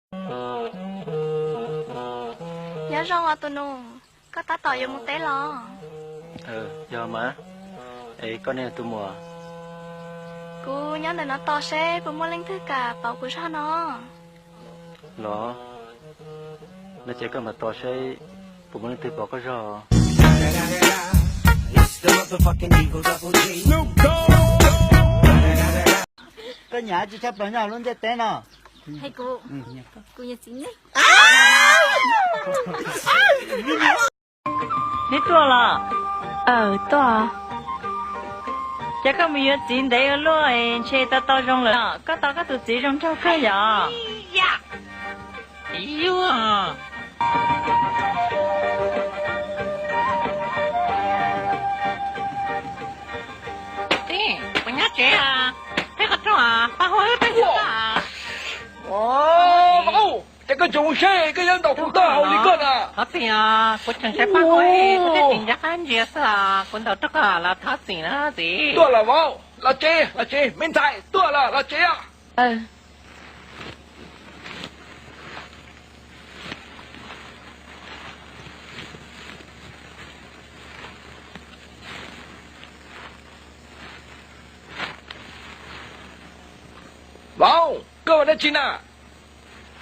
Nyob zoo os tus nus, koj tab tom yuav mus teb los? Yog mas, es koj ne tus muam? Kuv nyob ntawm no tos seb puas muaj leej twg kam pauv kuv zog no. Los, no ces koj mam tos seb puas muaj leej twg pauv koj zog. Koj nyiam tsis tshaj plaws nyob lub ntiaj teb no. Neb tuaj los? Tuaj. Ces koj mus yuav txiv ntev ua luaj ntshe tau tau zoo lawm. Koj tau koj tus txiv zoo nraug kawg yom? Yuav. Txiv, kuv nyob tsev, peb qhov rooj, pab hu wb peb xyov. Ces koj tseem ua siab koj yuav ntaus kuv taub hau li koj na. Thov txim, kuv tseem saib pab hu, kuv thiaj tsis nco qab ntsia xwb, kuv ntaus rau koj los thov txim na txiv. Tuaj los vauv, los tsev, los tsev, me ntxhais, tuaj los, los tsev os. Vauv, koj ua dab tsi na?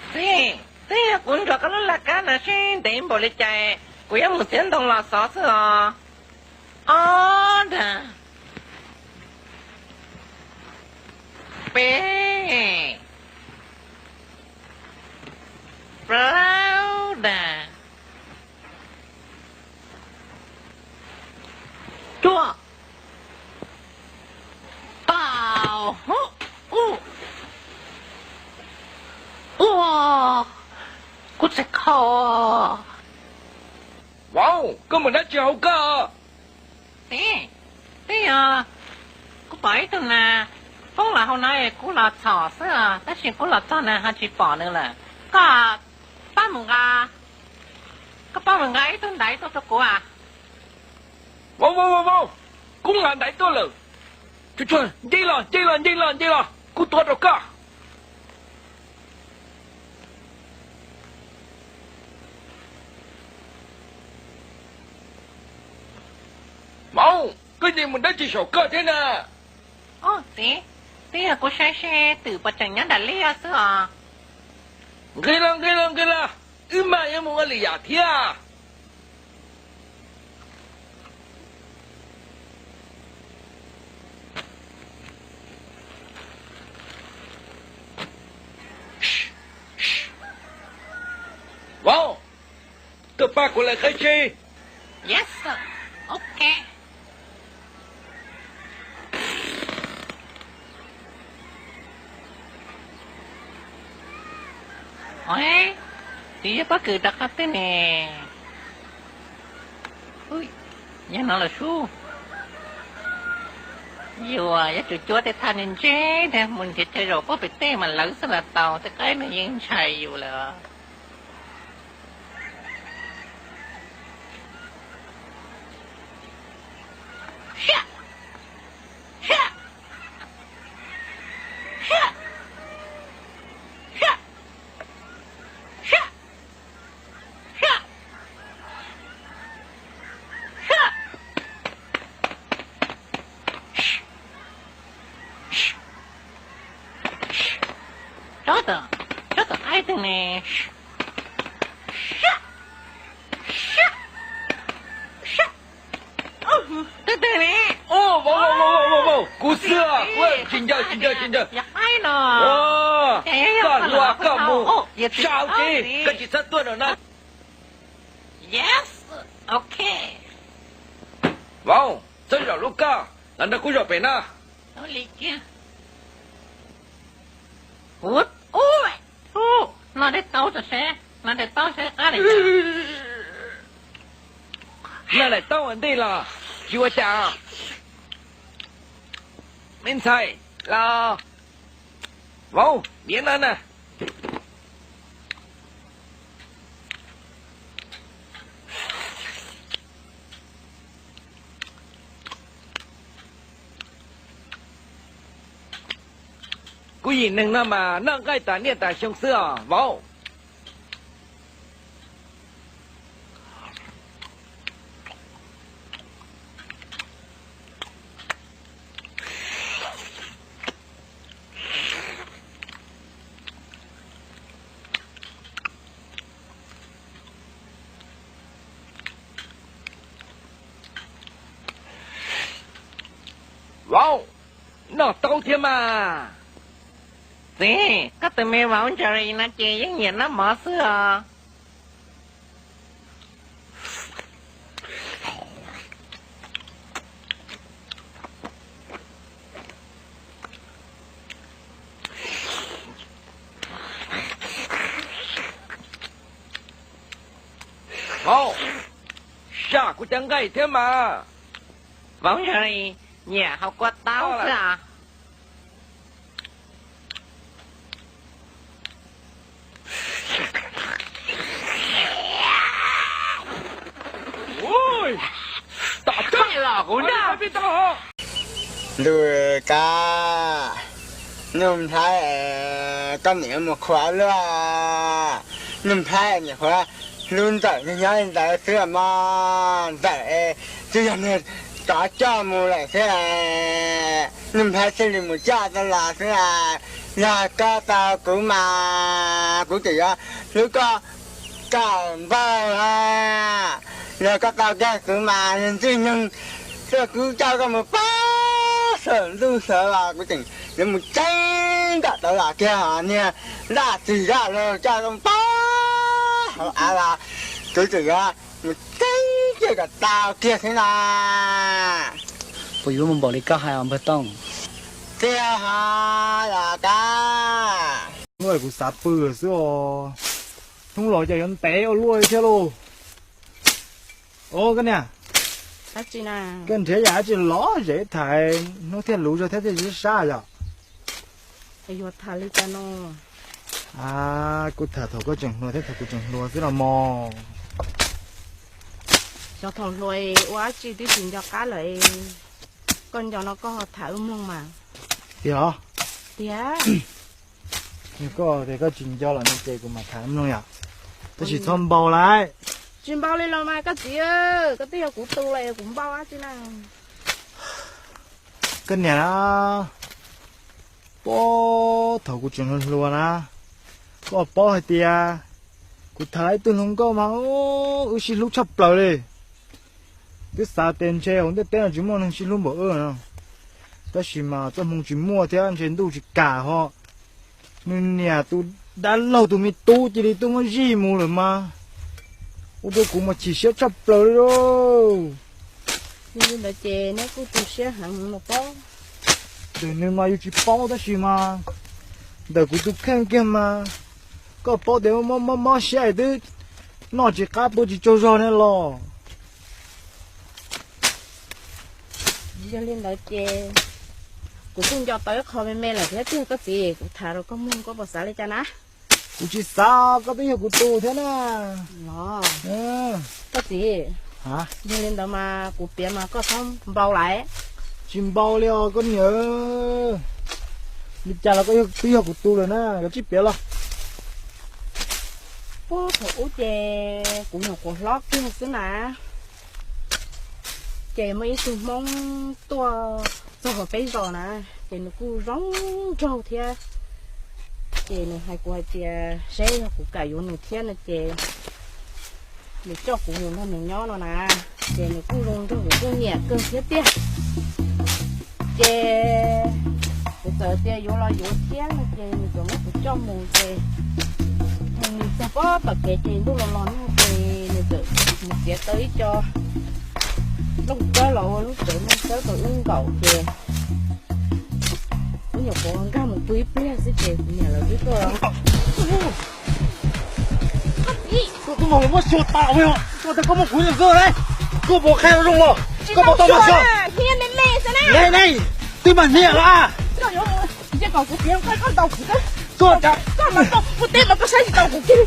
Txiv, twb yog kuv nrog koj lub laj kab no sib ntev npaum li cas, kuv yuav mus txiav ntoo los xov xwb os. Ob nrag, peb, plaub nrag, cuaj, kaum, ua, ua, kuv txhais kho. Vauv, koj mus dab tsi hauv koj? Txiv, twb yog kuv pom ib tug nas poob los hauv no kuv los txhom xwb, tab sis kuv los txog na ho tsis pom nws lawm. Koj pab mus nqa, koj pab mus nqa ib tug ntaiv tuaj rau kuv a. Vauv, vauv, vauv, kuv nqa ntaiv tuaj lawm. Nce los, nce los, nce los, nce los, kuv tuav rau koj. Vauv, koj nce mus dab tsi saum koj thiab na? Txiv, twb yog kuv saib seb twm puas tseem nyob nram liaj xwb os. Nqis los, nqis los, nqis los, wb mas yuav mus ua lwm yam thiab. Vauv, koj pab kuv lawv qhib tsib. Yes sir. Ok. Txiv yuav pob kws rov qab twg ne? Nyob no los sub. Yuav, yuav tsum cuab tej thaj ntseb thiab mus nrhiav chaw zaum puag pem tej mas lawv xwb los tau, tej qaib no yeej ntshai yus lawm. Tsob tom, tsob tom qaib twg ne? Twg twg ne? Kuv xwb, tsis nco, tsis nco, tsis nco. Koj hluas koj mus, sab hauv tsev, koj tsis txhob tuaj no na. Yes, ok. Vauv, txhob zaum lub koj, los nrog kuv zaum pem na. Los daim taub tam seb, los daim taub seb qab li. Los daim taub ua ntej los tsis ua cas. Me ntxhais, los. Vauv, niam no na. Kuv yim neeg no mas noj nqaij tas niaj tas xyoo xwb os vauv. Paub, noj tau thiab mas. Txiv, koj tus me vauv Ntsaws Lis no ces yeej nyiam noj mov xwb os. Vauv, sam kuv cov nqaij thiab mas. Vauv Ntsaws Lis nyiam haus kua taub xwb os. Ntuj kab, Nuj Nplhaib, koj niam mus qhuav luaj. Nuj Nplhaib niam qhuav hlub Ntxawm nyob li ntawd xwb mog. Ntxawm twb yog niag tsov coj mus lawm xwb. Nuj Nplhaib thiaj li mus coj tau los xwb. Yog koj tau kuv mas kuv tseem yuav hlub koj kom npaug. Yog koj tau kiag kuv mas niag ntxwg nyoog, txawm kuv coj koj mus pab sawv ntuj sawv los kuv tseem yuav mus tseeb kom tau los kiag. Niag zaj tsis zaj los coj koj mus pab hauv av los kuv tseem yuav mus tseeb kiag kom tau kiag xwb na. Puas yuav mus npaum li koj hais os npawg Tooj? Tiag hos los kab. Hnub no kuv xav pw xwb os. Hnub los cas yuav ntev ua luaj li thiab lauj. Os koj niam, koj nrhiav yam dab tsi lom zem thaiv hnub thiaj luv zog thiab thiaj sib sab yom? Yuav tham li cas no? Kuv tham thaum koj tseem hluas thiab thaum kuv tseem hluas xwb los mog. Xyov thaum hluas ua dab tsi twb tsis nco qab lawm, koj nco no koj ho tham wb mloog mas. Tiag los? Tiag. Yog koj tias koj tsis nco los no ces kuv mam tham wb mloog yom. Tab sis txhob npau lawm. Tsis npau li los mas koj txiv, koj twb yog kuv tus los kuv npau dab tsi na. Koj niam na, puag thaum kuv tseem hluas hluas na, koj paub hais tias kuv tham ib tug hluas nkauj mas wb sib hlub tshaj plaws li. Twb xav tias ntshe hauv ntiaj teb no tsis muaj neeg sib hlub npaum wb no, tab sis mas txoj hmoo tsis muaj thiab ntshe ntuj tsis kam ho. Nws niam tus dab laug tus me tub cia li tuaj muab zij mus lawm mas, ua rau kuv mas chim siab tshaj plaws li lauj. Yog li ntawd ces neb kuj tu siab heev los pob. Ntawm nws mas yus tsis paub tab sis mas ntawm kuv tus kheej kiag mas, koj paub tias mob mob siab es twb noj tsis qab pw tsis tsaug zog ne los. Yog li ntawd ces kuv kuj nco tau ib qho me me lawm thiab tiag koj txiv, kuv tham rau koj mloog koj puas xav li cas na? Kuv tsis xav, koj twb yog kuv tus thiab na. Los, koj txiv, yog li ntawd mas kuv piav mas koj txhob npau lawm. Tsis npau li os koj niam. Li cas los koj twb yog kuv tus lawm na, koj tsis piav los. Puag thaum ub ces kuv nyuam qhuav hlob kiag xwb na, ces muaj ib tug Hmoob tuaj txog hauv peb zos na, ces nws kuj zoo nraug thiab. Ces nws hais kuv hais tias seb yog kuv kam yuav nws thiab no ces nws coj kuv mus nrog nws nyob no na, ces nws kuj zoo nraug kuv kuj nyiam kawg thiab tiag. Ces kuv txawm tias yuav los yuav thiab no ces nws txawm muab kuv coj mus ces mus txog pob tom kev ces ntuj los los no ces nws txawm mus txiav tau ib co nplooj tsawb los ua lub tsawv nplooj tsawb rau wb nkaum ces wb nyuam qhuav nkag mus pw ib pliag xwb ces kuv niam lawv twb tuaj. Koj tub los muab xyuas tas li os, koj tias koj muab kuv nyuam xwb ne, koj puas qhia zoo los, koj puas tau mas xyuas. Hnia me me xwb na. Ne ne, twb mas hnia los. Koj, koj mus teb mas koj saib tsis tau kuv kiag li.